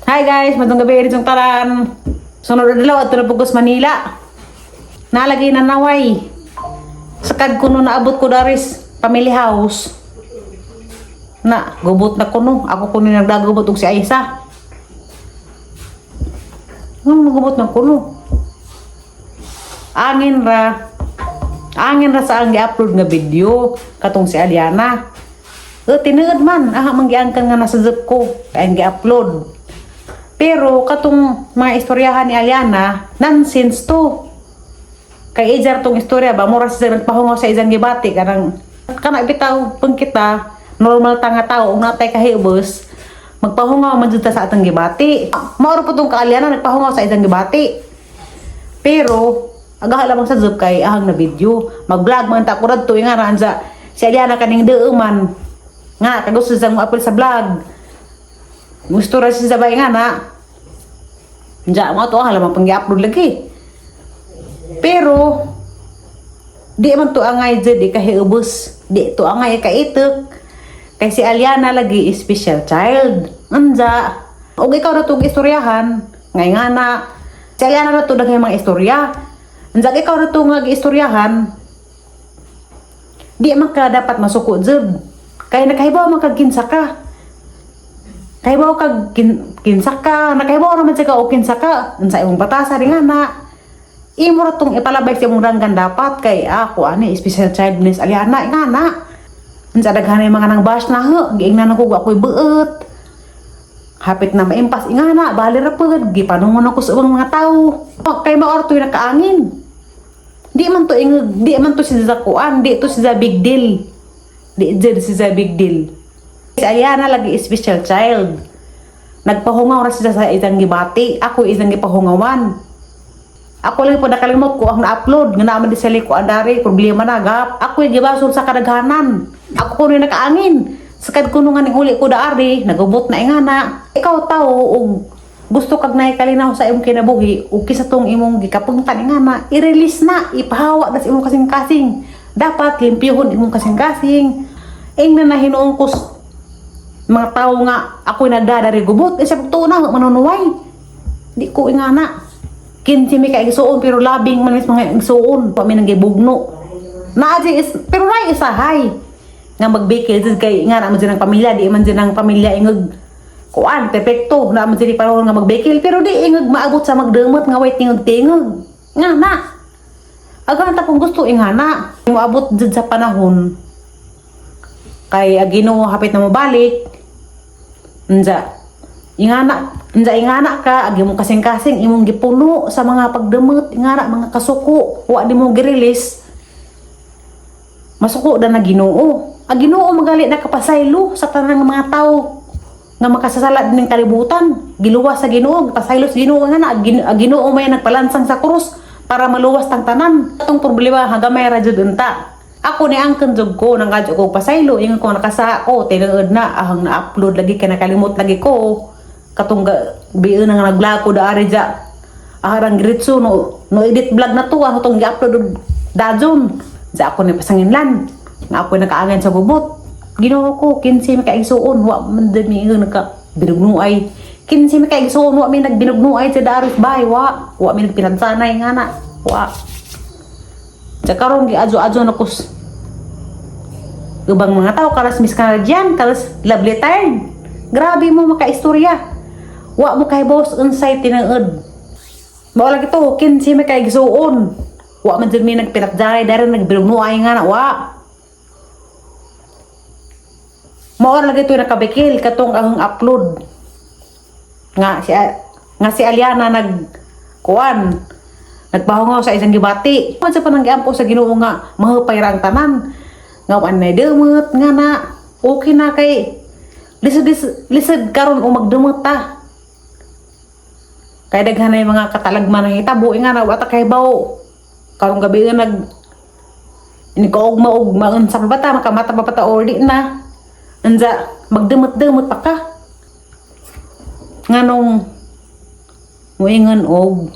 Hi guys, matong gabi rin taran. Sunod adlaw adto na pugos Manila. Nalagay na naway. Sakad kuno naabot ko daris family house. Na, gubot na kuno. Ako kuno nagdagubot og si Aisa. Nung nagubot na kuno. Angin ra. Angin ra sa ang gi-upload nga video katong si Aliana. Eh, tinuod man, aha manggiangkan nga nasa zip ko, kaya ang gi-upload. Pero katong mga istoryahan ni Aliana, nonsense to. Kay ijar tong istorya ba, mura siya nagpahungaw sa isang gibati, kanang kana bitaw pang kita, normal ta nga tao, ug natay kahibos, magpahungaw man jud ta sa atong gibati. Mauro po tong kaaliana nagpahungaw sa isang gibati. Pero agaha lamang sa zip kay ahang na video. Mag-vlog man ta ko radto nga ra si Aliana kaning man. Nga kagusto sa mo apil sa vlog. Gusto ra siya sabay nga na. Diya mo to lamang pang gi-upload lagi. Pero di man to angay jud di kahiubos. Di to angay kaitok. Kay si Aliana lagi special child. Anja. Og ikaw na tong istoryahan, ngay nga na. Si Aliana na to daghay mga istorya. Anja ikaw na to nga giistoryahan. Di man ka dapat masuko jud. Kay nakahibaw man kag kinsa ka. Kahibaw kag kinsa ka, nakahibaw naman siya ka o kinsa ka. Unsa imong batasa rin nga na. Imo ra tong ipalabay sa imong ranggan dapat kay ako ani special child ni Aliana nga na. Unsa daghan na mga nang bash na ho, giingnan ako ako'y buot. Hapit na maimpas inga na, bali ra pud gipanungon ako sa ubang mga tao. Oh, kay mao ra to'y nakaangin. Di man to ingeg, di man to siya kuan, di to siya big deal. Di jud siya big deal. Si Aliana lagi special child. Nagpahungaw ra siya sa isang gibati, ako isang gipahungawan. Ako lang po nakalimot ko ang na-upload nga naman di sa liko andari problema na gap. Ako yung gibasol sa kadaghanan. Ako kuno yung nakaangin. Sakad kuno nga ning uli ko daari, nagubot na ingana. Ikaw tao og gusto kag nahikalinaw sa imong kinabuhi ug kisa tong imong gikapungtan ingana, i-release na, ipahawa na sa imong kasing-kasing. Dapat limpyuhon imong kasing-kasing. Ingna na hinuon ko mga tao nga ako'y nagdadari gubot, eh sa pagtuo na manunuway. Di ko ingana. 15 mi ka igsuon pero labing man is mga igsuon pa mi nang gibugno. Naa di is pero nay isahay nga magbikil jud kay nga na man dyan ang pamilya, di man dyan ang pamilya ingeg kuan perpekto na man dyan panahon nga magbikil pero di ingeg maabot sa magdemot nga way tingog-tingog nga na. Agahan ta kung gusto inga na moabot jud sa panahon kay ang Ginoo hapit na mobalik. Unja ingana, unja ingana ka agi mo kasing-kasing imong gipuno sa mga pagdemot ingana mga kasuko wa di mo gi-release, masuko na na Ginoo. Ang Ginoo magali nakapasaylo sa tanang mga tao nga makasasala din ng kalibutan. Giluwas sa Ginoo, pasaylo sa Ginoo nga na ang Ginoo may nagpalansang sa krus para maluwas tang tanan. Atong problema hagamay ra jud unta. Ako ni angkan jud ko nang kadyo ko pasaylo, ingon ko nakasa ko tinuod na ahang na-upload lagi kay nakalimot lagi ko katong biun nga nag-vlog ko daari ja aharang diretso no no edit vlog na to ano tong gi-upload og dajon ja ako ni pasanginlan nga ako nakaangin sa gubot. Ginoo ko, 15 mi ka igsuon, wa man din mi ingon nagka binugnuay. 15 mi ka igsuon, wa mi nagbinugnuay sa daros bay, wa wa mi nagpinagsanay nga na wa. Sa karon giadyo-adyo na ko ubang mga tao karas Miss Canadian, karas lovely tired. Grabe mo makaistorya. Wa mo kay boss unsay tinuod. Mao lagi to, 15 mi ka igsuon. Wa man jud mi nagpinatjay dari nagbilugnuay nga na wa. Mao lagi to nakabikil katong ahong upload. Nga si Aliana nag kuan nagpahungaw sa isang gibati. Man sa panang giampo sa Ginoo nga mahupay ra ang tanan. Nga wa na demot nga na okay na kay lisod lisod karon o magdemot ta. Kay daghan na yung mga katalagman na hitabo nga na wa ta kay baw. Karong gabi nga nag ini ko og maog maunsa pa ba ta makamata pa ba ta or di na. Anza magdemot-demot pa ka. Nganong muingon og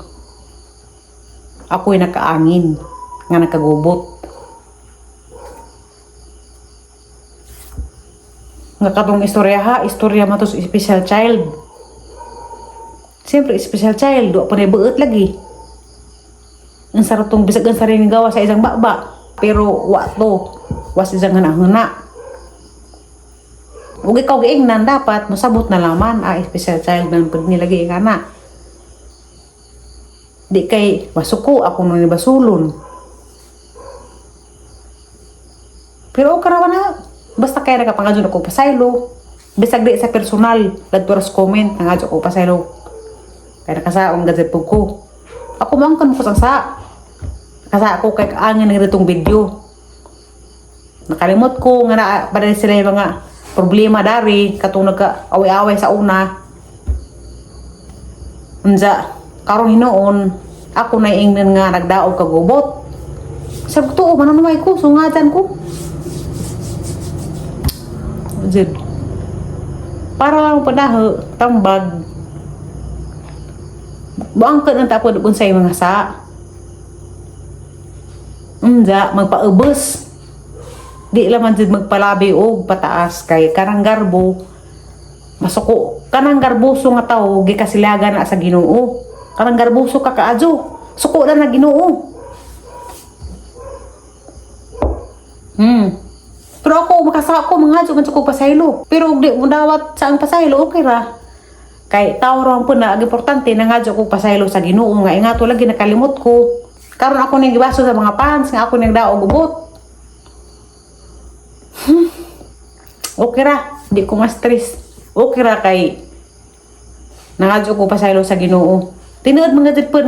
ako'y nakaangin nga nakagubot. Nga katong istorya ha, istorya man to sa special child. Siyempre, special child, wa pa na buot lagi. Ang saratong bisag ang sariling gawa sa isang baba. Pero wa to. Was isang hana-hana. Ug ikaw giingnan dapat masabot na laman, ah, special child man pud nilagi nga na. Di kay masuko ako nung basulon. Pero okay ra na. Basta kaya nakapangadyo ako pasaylo. Bisag di sa personal, ladto comment, nangadyo ako pasaylo. Kaya nakasaong gazet po ko. Ako man kan ko sa kasa ako kay kaangin ng ritong video. Nakalimot ko nga na pa sila yung mga problema dari katong nagka away-away sa una. Unsa karon hinuon ako na ingnan nga nagdaog kag gubot. Sabi ko, tuo, mananumay ko, sungatan ko. Zed. Para lang padaho, tambag. Buang ka ng tapod kung sa mga sa. Unja, magpaubos. Di laman jud magpalabi og pataas kay kanang garbo masuko kanang garboso nga tawo gikasilagan na sa Ginoo. Kanang garboso ka kaadyo, suko na na Ginoo. Pero ako makasa ako mga adyo man ko pasaylo. Pero og di mo dawat sa ang pasaylo, okay ra. Kay tawo ra po na ang importante nangadyo ko pasaylo sa Ginoo nga ingato lagi nakalimot ko. Karon ako ning gibaso sa mga fans nga ako ning daog ubot. Okay ra, di ko ma-stress. Okay ra kay nangadyo ko pasaylo sa Ginoo. Tinuod mga jud po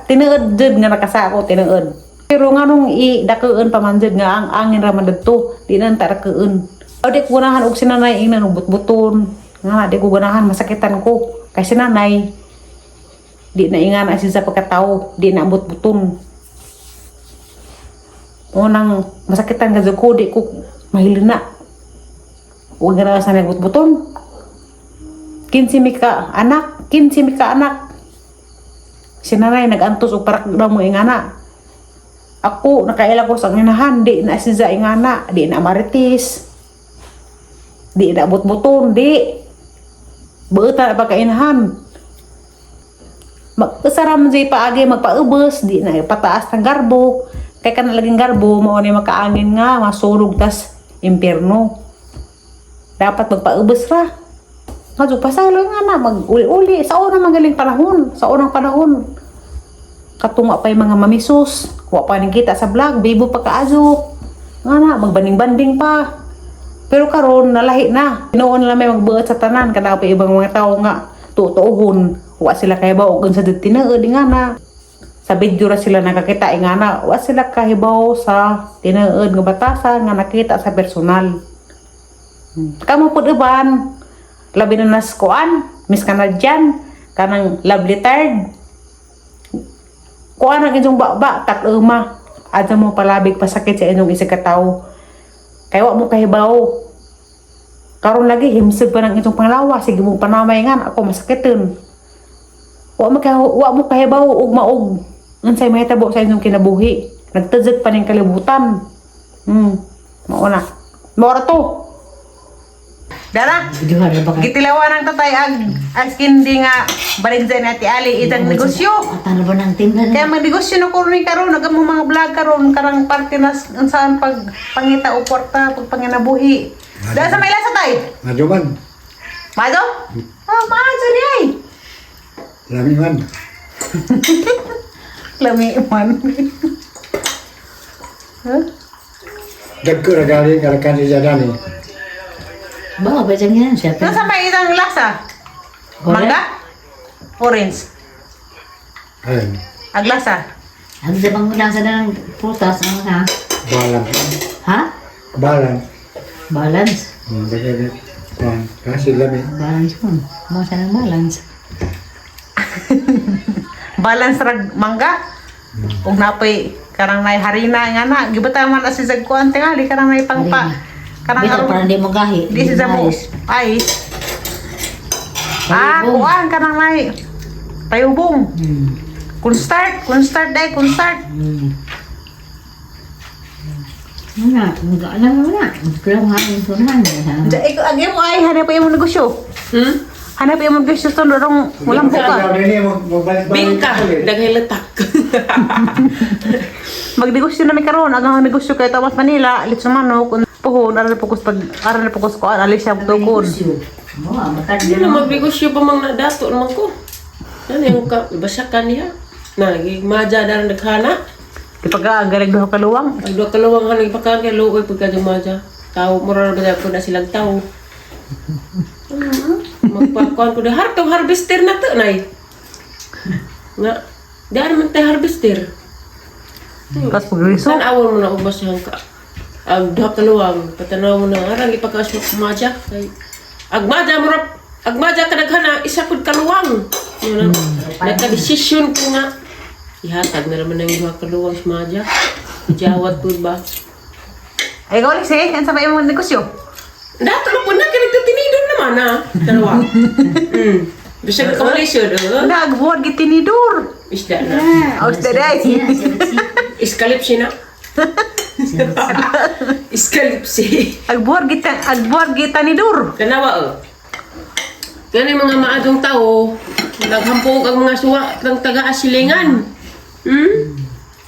tinuod jud nga nakasako tinuod. Pero nganong i-dakuon pa man jud nga ang angin ra man didto, di na ta dakuon. O di ko ganahan og sinanay ingnan og butbuton. Nga di ko ganahan, masakitan ko. Kay sinanay di na ingana siya sa pagkatao, di na butbuton. Unang masakitan ka jud ko, di ko mahilina. Huwag na sa nagbutbuton. 15 mi ka anak, 15 mi ka anak. Sinanay nagantos og parak daw mo ingana. Ako nakaila ko sa inahan, di na siya ingana, di na maritis. Di na butbuton, di. Buota na pagkainahan. Mag-usaram di paagi magpaubos, di na pataas ng garbo. Kay kana laging garbo, mao ni makaangin nga masunog tas impierno. Dapat magpaubos ra. Nga pasaylo nga na mag-uli-uli sa unang magaling panahon, sa unang panahon. Katunga pa yung mga mamisus, wa pa ning kita sa vlog, bibo pa kaazo. Nga na, magbaning-banding pa. Pero karon nalahi na. Noon lang may magbuot sa tanan kada pa ibang mga tao nga tutuohon. Wa sila kahibaw og unsa dito tinuod nga na. Sa video ra sila nakakita nga na wa sila kahibaw sa tinuod nga batasan nga nakita sa personal. Kamo pud uban, labi na nas kuan, Miss Canadian, kanang lovely tired. Kuan ang inyong baba, tak-uma. Adto mo palabig pasakit sa inyong isa ka tawo. Kay wa mo kahibaw. Karon lagi himsog pa ng inyong panglawa, sige mo panamay nga ako masakiton. Wa mo kahibaw og maog unsay mahitabo sa inyong kinabuhi. Nagtadzag pa ning kalibutan. Mao na. Mao ra to. Dara. Videohan na ba ka? Gitilawan ang tatay ag ice candy nga baligyan na ti Ali itang negosyo. At ano ba ng team na Kaya magnegosyo na ko rin karon, nagamo mga vlog karon karang parte na saan pag pangita o kwarta pag panginabuhi. Dahil sa may lasa tay. Maduman, Mazo? Ah, mazo ni ay. lami man. Lami man. Huh? Dagko ra gali karakan di jadani. Ba, ba dyan yan siya? Nasa may isang lasa? Mangga? Orange. Ayun, Aglasa. Ano sa bang lasa na ng prutas? Ano na? balance. Ha? Balance. Balance. Dagko kuan kasi lami. Balance mo. Mo sa ng balance. Balance rag mangga. Ug napoy karang nay harina nga na gibutang man na si kuan tingali karang nay pangpa karang Bitaw, aron parang di mo gahi. di si mo mais. ay ah Payubong. kuan karang nay payubong. Kun start dai kun start. Ano na? Mag-alam mo na. Kulang nga yung surahan. Ikaw agi mo ay hanap pa imong negosyo. Hanap yung negosyo to rong walang buka. Magbalik-balik. Bingka, daghay latak. Magnegosyo na mi karon, ang negosyo kay Thomas Manila, litso manok, puhon, aral pukos pag aral pukos ko, alis siya tukod. Mo, matag Ano na magbigosyo pa mang nadato naman ko. Ano yung ka, basakan niya. Na, gigmadya na rin naghana. Di pag galing duha ka luwang. Ang duha kalawang ka nagpakaan kay luoy pagka dumadya. Tao, mura na ba ko na silang tao. Magpakuan ko na, hartong harvester na to, nay. Nga, di naman tayo harvester. Tapos pagriso. Saan awon mo na ubas siyang ka? Ang duha kaluwang, patanaw mo na, arang ipakasok kumadya. Kay, agmadya mo rap, agmadya ka naghana, isa pud kaluwang. Yun na, nagka-desisyon ko nga. Ihatag na naman ang duha kaluwang sa madya. Ijawat po ba? Ay, ikaw Alex, eh, ano sa imong negosyo? Dato na po na, kinagtatinidor naman ah. Dalawa. Bisag ka Malaysia, do. Nagbuhat gitinidor. Isda na. Oh, steady. Iskalipsi na. Iskalipsi. Agbuhat gitanidor. Kanawa oh. Kani mga maadong tao, naghampong ang mga suwa ng taga-asilingan.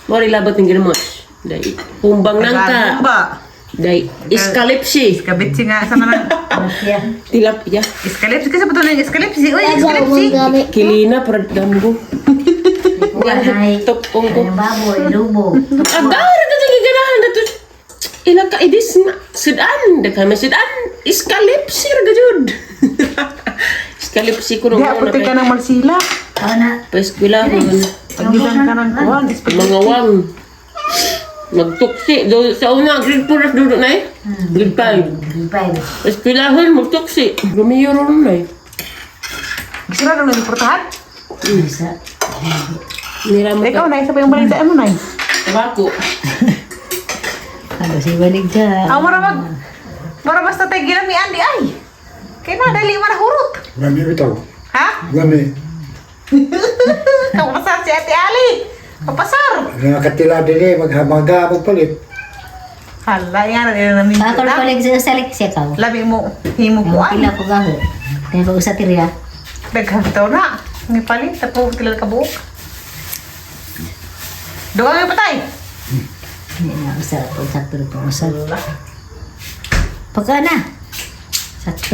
Mori labot ng ginamos. Dai, humbang nangka. Ba? Dai, iskalipsi. Kabit nga sa mga Tilapia. Iskalipsi kasi pa ng iskalipsi. Uy, iskalipsi. Kilina, para damgo. Ay, Top kong ko. ang baboy, lubo. Agara ka sa ganahan na to. Ila ka idis nga. Sudan. Daghan man sudan. Iskalipsi ra gajud. Iskalipsi ko Di nung apote ka ng malsila. Ako na. Paeskwelahon. Pagbilang ka ng kuwan. Mga wang. Magtuksi. Do, sa una, grade 4 na dulo na eh. Grade 5. 5. Eskwelahan, magtuksi. Romeo ron na eh. Sira nung nagportahan? Isa. Nira mo Ikaw na, isa pa yung balita mo na. Tabako. Ano si balik dyan. Ah, mura mag... Mura basta tayo ginamian di ay. Kaya na, dali mo na hurot. Lami bitaw. Ha? Lami. Kapasar si Ate Ali. Kapasar. Nakatila dili maghamaga magpalit. Hala, yan na namin. Ako na palig sa salik siya ka. Labi mo, himo Ang kuan. pila ko gaho. Kaya ko usa tiriya. Daghang na. Ang palit, tapo tila ka buok. Dugang yung patay. Hindi na usa pag sakto na pang usa. Pagka na. Sakto.